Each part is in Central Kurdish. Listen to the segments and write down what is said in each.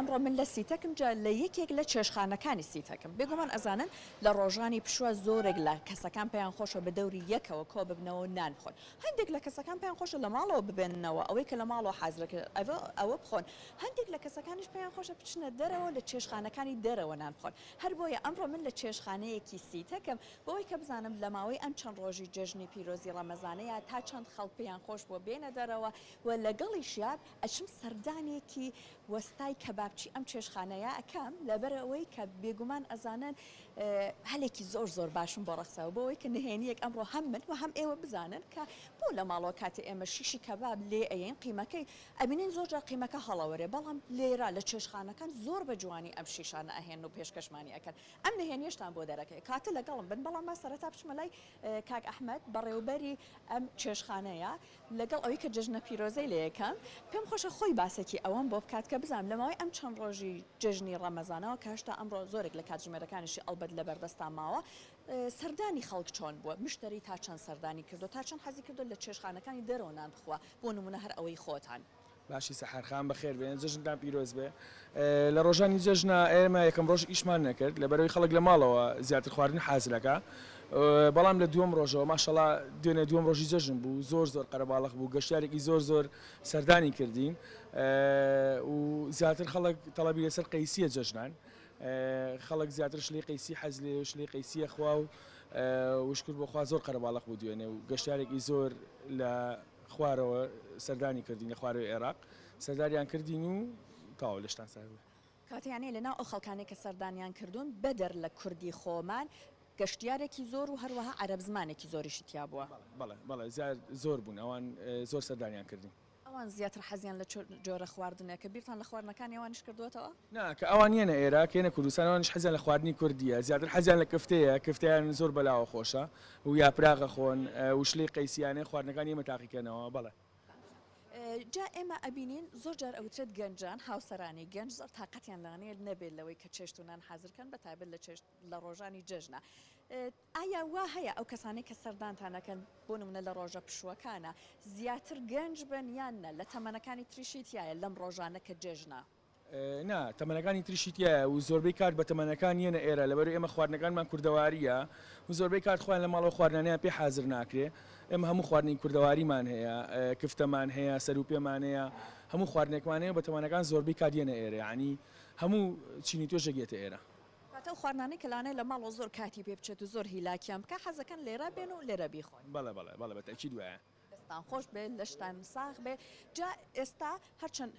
ئەمڕۆ من لە سیتەکم جا لە یەکێک لە چێشتخانەکانی سیتەکم. بێگومان ئەزانن لە ڕۆژانی پشووە زۆرێک لە کەسەکان پێیان خۆشە بە دەوری یەکەوە کۆ ببنەوە و نان بخۆن. هەندێک لە کەسەکان پێیان خۆشە لە ماڵەوە ببێننەوە ئەوەی کە لە ماڵەوە حازرەکرێ ئەوە بخۆن. هەندێک لە کەسەکانیش پێیان خۆشە بچنە دەرەوە لە چێشتخانەکانی دەرەوە نان بخۆن. هەر بۆیە ئەمڕۆ من لە چێشتخانەیەکی سیتەکم بۆ ئەوەی کە بزانم لە ماوەی ئەم چەند ڕۆژی جەژنی پیرۆزی ڕەمەزانەیا تا چەند خەڵک پێیان خۆش بووە بێنە دەرەوە و لەگەڵیشیا ئەچم سەردانێکی وەستای کەبابچی ئەم چێشتخانەیە ئەکەم لەبەر ئەوەی کە بێگومان ئەزانن هەلێکی زۆر زۆر باشم بۆ ڕەخساوە بۆ ئەوەی کە نهێنیەک ئەمڕۆ هەم من و هەم ئێوە بزانن کە بۆ لە ماڵەوە کاتێ ئێمە شیشی کەباب لێ ئەیەین قیمەکەی ئەبینین زۆر جار قیمەکە هەڵەوەرێ بەڵام لێرە لە چێشتخانەکان زۆر بە جوانی ئەم شیشانە ئەهێنن و پێشکەشمانی ئەکەن ئەم نهێنیەشتان بۆ دەرەکەوێ کاتە لەگەڵم بن بەڵام با سەرەتا بچمە لای کاک ئەحمەد بەڕێوبەری ئەم چێشتخانەیە لەگەڵ ئەوەی کە جەژنە پیرۆزەی لە یەکەم، پێم خۆشە خۆی باسێکی ئەوەم بۆ بکات کە بزانم لە ماوەی ئەم چەند ڕۆژی جەژنی ڕەمەزانەوە کە هێشتا ئەمڕۆ زۆرێک لە کاتژمێرەکانیشی ئەڵبەت لەبەردەستا ماوە، سەردانی خەڵک چۆن بووە؟ مشتەری تا چەند سەردانی کردووە؟ تا چەند حەزی کردووە لە چێشتخانەکانی دەرەوە نان بخوا؟ بۆ نموونە هەر ئەوەی خۆتان. باشی سەحەر خان بەخێر بێن جەژنتان پیرۆز بێ لە ڕۆژانی جەژنا ئێمە یەکەم ڕۆژ ئیشمان نەکرد لەبەرەوەی خەڵک لە ماڵەوە زیاتر خواردن حازرەکە بەڵام لە دووەم ڕۆژەوە ماشەڵا دوێنێ دووەم ڕۆژی جەژن بوو زۆر زۆر قەرەباڵغ بوو گەشتیارێکی زۆر زۆر سەردانی کردین و زیاتر خەڵک تەڵەبی لەسەر قەیسیە جەژنان خەڵک زیاتر شلی قەیسی حەز لێ شلی قەیسیە خوا و وشکر بۆخوا زۆر قەرەباڵغ بوو دوێنێ و گەشتیارێکی زۆر لە خوارەوە سەردانی کردین لە خوارەوەی عێراق سەرداریان کردین و تەواو لەشتان ساغ بێ. کەواتە یانێ لەناو ئەو خەڵکانەی کە سەردانیان کردوون بەدەر لە کوردی خۆمان گەشتیارێکی زۆر و هەروەها عەرەب زمانێکی زۆریشی تیا بووە. بەڵێ بەڵێ زیاد زۆر بوون ئەوان زۆر سەردانیان کردین. ئەوان زیاتر حەزیان لە چ جۆرە خواردنێکە؟ بیرتان لە خواردنەکانی ئەوانیش کردووەتەوە؟ نا کە ئەوان یەنە ئێرە کە یەنە کوردستان ئەوانیش حەزیان لە خواردنی کوردیە زیاتر حەزیان لە کفتەیە کفتەیان زۆر بەلاوە خۆشە و یاپراغ ئەخۆن و شلەی قەیسیانە خواردنەکانی ئێمە تاقیکەنەوە بەڵێ. جا ئێمە ئەبینین زۆر جار ئەوترێت گەنجان هاوسەرانی گەنج زۆر تاقەتیان لەوانەیە نەبێت لەوەی کە چێشت و نان حازر کەن بە تایبەت لە چێشت لە ڕۆژانی جەژنا ئایا وا هەیە ئەو کەسانەی کە سەردانتان ئەکەن بۆ نمونە لە ڕۆژە پشووەکانا زیاتر گەنج بن یان نا لە تەمەنەکانی تریشی تیایە لەم ڕۆژانە کە جێژنە؟ نا تەمەنەکانی تریشی تیایە و زۆربەی کات بە تەمەنەکان یەنە ئێرە لەبەرئەوەی ئێمە خواردنەکانمان کوردەواریە و زۆربەی کات خۆیان لە ماڵەوە خواردنانیان پێ حازر ناکرێ ئێمە هەموو خواردنی کوردەواریمان هەیە کفتەمان هەیە سەروپێمان هەیە هەموو خواردنێکمان هەیە و بە تەمەنەکان زۆربەی کات یەنە ئێرە یانی هەموو چینی توێژێک یەتە ئێرە. واتە ئەو خواردنانەی کە لەوانەیە لە ماڵەوە زۆر کاتی پێ بچێت و زۆر هیلاکیان بکات حەزەکەن لێرە بێن و لێرە بیخۆن. بەڵێ بەڵێ بەڵێ بە تەئکید وایە. دەستتان خۆش بێت لەشتان ساغ بێ جا ئێستا هەرچەند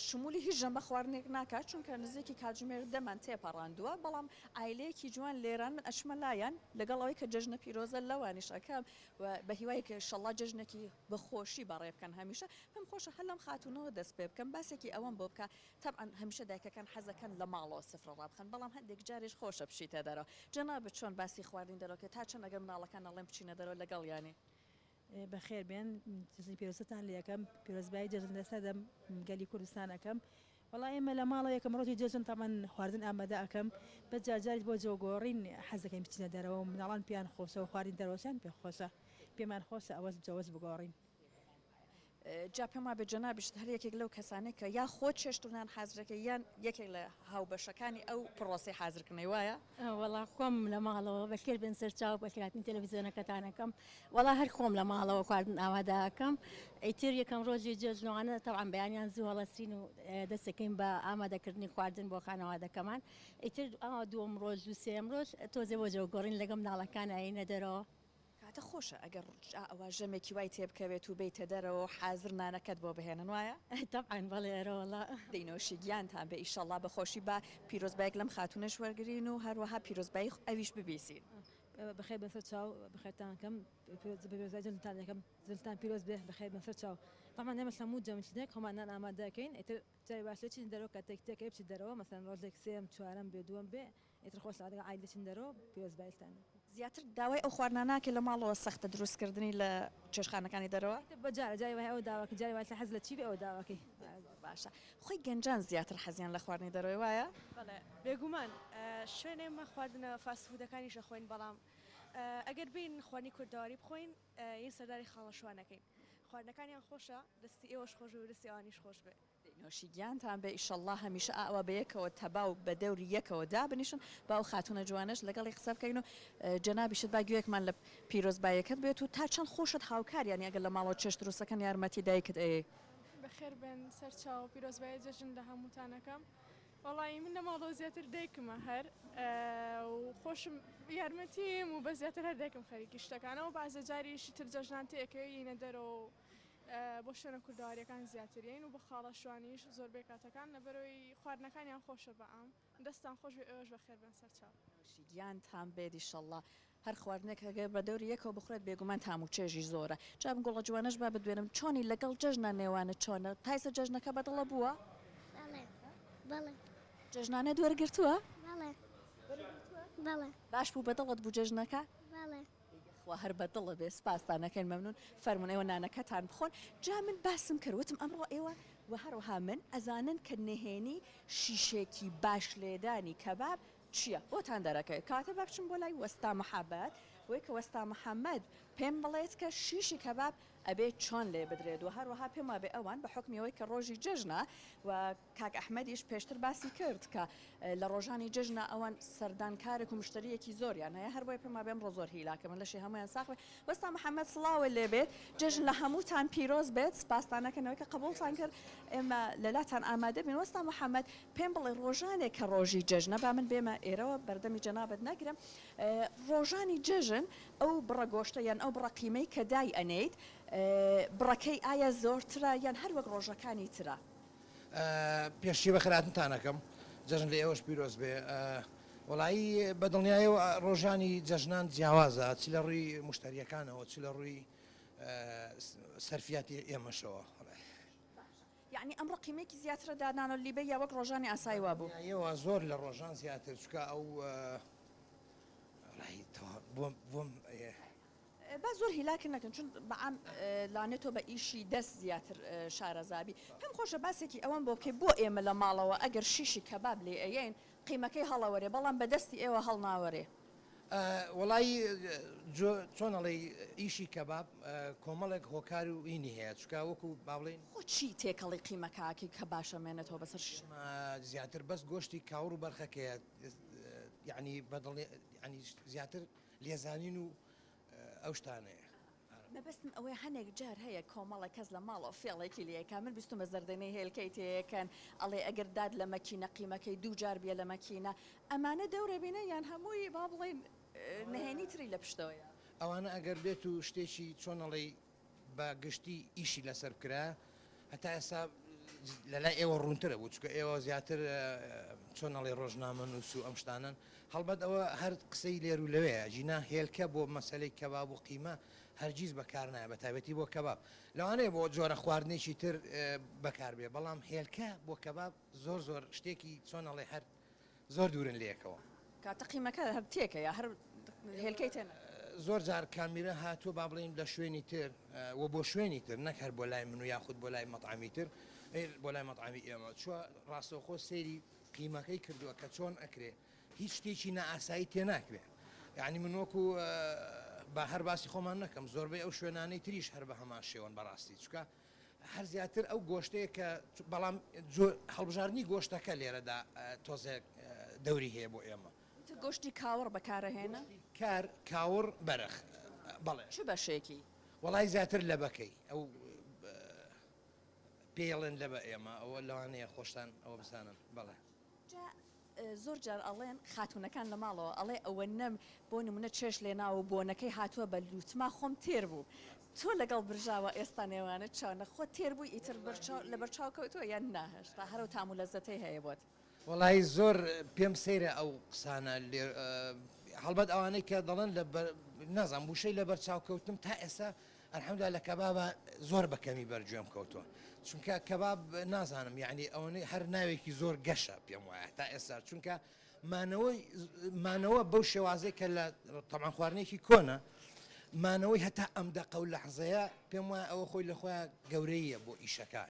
شمولی هیچ ژەمە خواردنێک ناکات چونکە نزیکی کاتژمێر دەمان تێپەڕاندووە بەڵام عایلەیەکی جوان لێران من ئەچمە لایان لەگەڵ ئەوەی کە جەژنە پیرۆزە لەوانیش ئەکەم و بە هیوای کە ئیشەڵڵا جەژنێکی بە خۆشی بەڕێ بکەن هەمیشە پێم خۆشە هەر لەم خاتوونەوە دەست پێ بکەم باسێکی ئەوەم بۆ بکە تەبعەن هەمیشە دایکەکان حەزەکەن لە ماڵەوە سفرە ڕابخەن بەڵام هەندێک جاریش خۆشە بچیتە دەرەوە جەنابت چۆن باسی خواردنی دەرەوە کە تا چەند ئەگەر مناڵەکان ئەڵێن بچینە دەرەوە لەگەڵیانی؟ بەخێر بێن جەژنی پیرۆزتان لێ ئەکەم پیرۆزبایی جەژن لەسەر دەم گەلی کوردستان ئەکەم وەڵا ئێمە لە ماڵەوە یەکەم ڕۆژی جەژن تەبعەن خواردن ئامادە ئەکەم بەس جار جاریش بۆ جۆگۆڕین حەز دەکەین بچینە دەرەوە و مناڵان پێیان خۆشە و خواردنی دەرەوەشیان پێ خۆشە پێمان خۆشە ئەوەش جەوەش بگۆڕین. جا پێم وابێت جەنابیشت هەر یەکێک لەو کەسانەی کە یا خۆت چێشت و نان حازرەکەی یان یەکێک لە هاوبەشەکانی ئەو پڕۆسەی حازرکردنەی وایە؟ وەڵا خۆم لە ماڵەوە بەخێر بێن سەرچاو بەخێرهاتنی تەلەفزیۆنەکەتان ئەکەم وەڵا هەر خۆم لە ماڵەوە خواردن ئامادە ئەکەم ئیتر یەکەم ڕۆژی جەژنوانە تەبعەن بەیانیان زوو هەڵەسین و دەست ئەکەین بە ئامادەکردنی خواردن بۆ خانەوادەکەمان ئیتر ئەوە دووەم ڕۆژ و سێیەم ڕۆژ تۆزێ بۆ جەوگۆڕین لەگەڵ مناڵەکان ئەیینە دەرەوە. کاتە خۆشە ئەگەر ئەوا ژەمێکی وای تێبکەوێت و بێیتە دەرەوە و حازر نانەکەت بۆ بهێنن وایە؟ تەبعەن بەڵێ ئەرەوەڵا. دەی نۆشی گیانتان بێ ئیشەڵا بە خۆشی با پیرۆزبایەک لەم خاتوونەش وەرگرین و هەروەها پیرۆزبایی ئەویش ببیسین. بەخێر بێن سەر چاو بەخێرتان کەم پیرۆزبایی جەژنتان دەکەم جەژنتان پیرۆز بێ بەخێر بێن سەر چاو تەبعەن ئێمەش هەموو جەمشتێک خۆمان نان ئامادە ئەکەین ئیتر جاری واش لێ چین دەرەوە کە تێک تێکەی بچیت دەرەوە مەسەلەن ڕۆژێک سێیەم چوارەم بێ دووەم بێ ئیتر خۆش لەگەڵ عایلە دەچین دەرەوە پیرۆزباییتان دەکەم. زیاتر داوای ئەو خواردنانە ناکەی لە ماڵەوە سەختە دروست کردنی لە چێشتخانەکانی دەرەوە؟ ئیتر بە جارە جاری وایە ئەوە داواکەی جاری وایە حەز لە چی بێ ئەوە داواکەی. زۆر باشە خۆی گەنجان زیاتر حەزیان لە خواردنی دەرەوەی وایە؟ بەڵێ بێگومان شوێنێ ئێمە خواردنە فاست فودەکانیش ئەخۆین بەڵام ئەگەر بێین خواردنی کوردەواری بخۆین یین سەرداری خاڵە شوانەکەین خواردنەکانیان خۆشە دەستی ئێوەش خۆش بێ و دەستی ئەوانیش خۆش بێ. نۆشی گیانتان بێ ئیشەڵڵا هەمیشە ئاوا بەیەکەوە تەبا و بەدەوری یەکەوە دابنیشن با ئەو خاتوونە جوانەش لەگەڵی قسە بکەین و جەنابیشت با گوێیەکمان لە پیرۆزباییەکەت بێت و تا چەند خۆشت هاوکار یانی ئەگەر لە ماڵەوە چێشت دروستەکەن یارمەتی دایکت ئەیەی. بەخێر بێن سەرچاو پیرۆزبایی جەژن لە هەمووتان ئەکەم وەڵایی من لە ماڵەوە زیاتر دایکمە هەر و خۆشم یارمەتیم و بە زیاتر هەر دایکم خەریکی شتەکانە و بەعزە جاریش تر جەژنان تێکەوێ یینە دەرەوە و بۆ شوێنە کوردەواریەکان زیاتر یین و بە خاڵە شوانیش زۆربەی کاتەکان لەبەرەوەی خواردنەکانیان خۆشە بە عام دەستان خۆش بێ ئێوەش بەخێر بێن سەرچاو. نۆشی گیانتان بێت ئیشەڵا هەر خواردنێک ئەگەر بە دەوری یەکەوە بخورێت بێگومان تام و چێژی زۆرە جا ئەم گوڵە جوانەش با بدوێنم چۆنی لەگەڵ جەژنا نێوانت چۆنە تایسە جەژنەکە بەدڵە بووە؟ بەڵێ بەڵێ. جەژنانەت وەرگرتووە؟ بەڵێ بەڵێ. باش بوو بەدڵت بوو جەژنەکە؟ بەڵێ. یەخوا هەر بە دڵە بێ سپاستان ئەکەین مەمنون فەرموون ئێوە نانەکەتان بخۆن جا من باسم کرد وتم ئەمڕۆ ئێوە وە هەروەها من ئەزانن کە نهێنی شیشێکی باش لێدانی کەباب چیە بۆتان دەرەکەوێت کەواتە با بچم بۆ لای وەستا محەبەت بۆی کە وەستا محەمەد پێم بڵێت کە شیشی کەباب ئەبێ چۆن لێ بدرێت وە هەروەها پێم وابێ ئەوان بە حوکمی ئەوەی کە ڕۆژی جەژنە و کاک ئەحمەدیش پێشتر باسی کرد کە لە ڕۆژانی جەژنا ئەوان سەردانکارێک و مشتەرییەکی زۆریان هەیە، هەربۆیە پێم وابێ ئەمڕۆ زۆر هیلاکە من لەشی هەموویان ساغ بێت. وەستا محەمەد سڵاوت لێ بێت، جەژن لە هەمووتان پیرۆز بێت، سپاستان ئەکەین ئەوەی کە قبوڵتان کرد ئێمە لەلاتان ئامادە بین. وەستا محەمەد پێم بڵێ ڕۆژانێک کە ڕۆژی جەژنە، با من بێمە ئێرەوە بەردەمی جەنابت نەگرم، ڕۆژانی جەژن ئەو بڕە گۆشتە یان ئەو بڕە قیمەی کە دای ئەنێیت بڕەکەی ئایا زۆرترە یان هەر وەک ڕۆژەکانی ترە؟ پێشی بەخێرهاتنتان ئەکەم جەژن لە ئێوەش پیرۆز بێ وەڵایی بە دڵنیایەوە ڕۆژانی جەژنان جیاوازە چ لە ڕووی مشتریەکانەوە چ لە ڕووی سەرفیاتی ئێمەشەوە. یعنی ئەمڕۆ قیمەیەکی زیاترە دانانە لیبە یا وەک ڕۆژانی ئاسایی وابوو؟ ئێوە زۆر لە ڕۆژان زیاتر چکە ئەو بۆم بۆم با زۆر هیلاکت نەکەن چون بە عام لانێ تۆ بە ئیشی دەست زیاتر شارەزابی پێم خۆشە باسێکی ئەوەم بۆ بکەی بۆ ئێمە لە ماڵەوە ئەگەر شیشی کەباب لێ ئەیەین قیمەکەی هەڵەوەرێ بەڵام بە دەستی ئێوە هەڵناوەرێ. وەڵایی چۆن ئەڵێی ئیشی کەباب کۆمەڵێک هۆکار و ئینی هەیە چونکە وەکو با بڵێین. خۆ چی تێکەڵی قیمەکە ئەکەی کە باشە مێنێتەوە بەسەر شیشەکە؟ زیاتر بەس گۆشتی کاوڕ و بەرخەکەیە یانی بەدڵنی یانی زیاتر لێزانین و ئەو شتانەیە. مەبەستم ئەوەیە هەنێک جار هەیە کۆمەڵێک کەس لە ماڵەوە فێڵێکی لێ ئەکا من بیستومە زەردەنەی هێلکەی تێ ئەکەن ئەڵێ ئەگەر داد لە مەکینە قیمەکەی دوو جار بیە لە مەکینە ئەمانە دەورە بینە یان هەمووی با بڵێین نهێنی تری لە پشتەوەیە؟ ئەوانە ئەگەر بێت و شتێکی چۆن ئەڵێی بە گشتی ئیشی لەسەر بکرا هەتا ئێستا لەلای ئێوە ڕوونترە بوو چکە ئێوە زیاتر چۆن ئەڵێ ڕۆژنامە نووس و ئەم شتانن هەڵبەت ئەوە هەر قسەی لێر و لەوەیە ژینا هێلکە بۆ مەسلەی کەباب و قیمە هەرگیز بەکار نایە بە تایبەتی بۆ کەباب لەوانەیە بۆ جۆرە خواردنێکی تر بەکاربێ بەڵام هێلکە بۆ کەباب زۆر زۆر شتێکی چۆن ئەڵێ هەر زۆر دوورن لەیەکەوە. کاتە قیمەکە هەر تێکە یا هەر هێلکەی تێ نەکرا؟ زۆر جار کامیرە هاتووە با بڵێین لە شوێنی تر و بۆ شوێنی تر نەک هەر بۆ لای من و یاخود بۆ لای مەتعەمی تر بۆ لای مەتعەمی ئێمە چووە ڕاستەوخۆ سەیری قیمەکەی کردووە کە چۆن ئەکرێ هیچ شتێکی نائاسایی تێ ناکرێ یعنی من وەکو با هەر باسی خۆمان نەکەم زۆربەی ئەو شوێنانەی تریش هەر بە هەمان شێوەن بەڕاستی چکە هەر زیاتر ئەو گۆشتەیە کە بەڵام هەڵبژاردنی گۆشتەکە لێرەدا تۆزێک دەوری هەیە بۆ ئێمە. وتت گۆشتی کاوڕ بەکارەهێنە؟ گۆشتی کار، کاوڕ، بەرخ. بەڵێ. چ بەشێکی؟ وەڵای زیاتر لەبەکەی ئەو پێیەڵێن لەبە ئێمە ئەوە لەوانەیە خۆشتان ئەوە بزانن بەڵێ. جا زۆر جار ئەڵێن خاتوونەکان لە ماڵەوە ئەڵێ ئەوەنەم بۆ نمونە چێشت لێناوە و بۆنەکەی هاتووە بە لوتما خۆم تێر بووم تۆ لەگەڵ برژاوە ئێستا نێوانت چۆنە خۆت تێر بووی ئیتر لەبەرچاو کەوتووە یان نا هێشتا هەر ئەو تام و لەزەتەی هەیە بۆت؟ وەڵایی زۆر پێم سەیرە ئەو قسانە هەڵبەت ئەوانەی کە دەڵێن لە نازانم وشەی لەبەرچاو کەوتنم تا ئێستا الحمدللە لە کەبابا زۆر بە کەمی بەر گوێم کەوتووە چونکە کەباب نازانم یعنی ئەوەنەی هەر ناوێکی زۆر گەشە پێم وایە تا ئێستا چونکە مانەوەی مانەوە بەو شێوازەی کە لە تەمان خواردنێکی کۆنە مانەوەی هەتا ئەم دەقە و لەحزەیە پێم وایە ئەوە خۆی لە خۆیان گەورەیە بۆ ئیشەکە.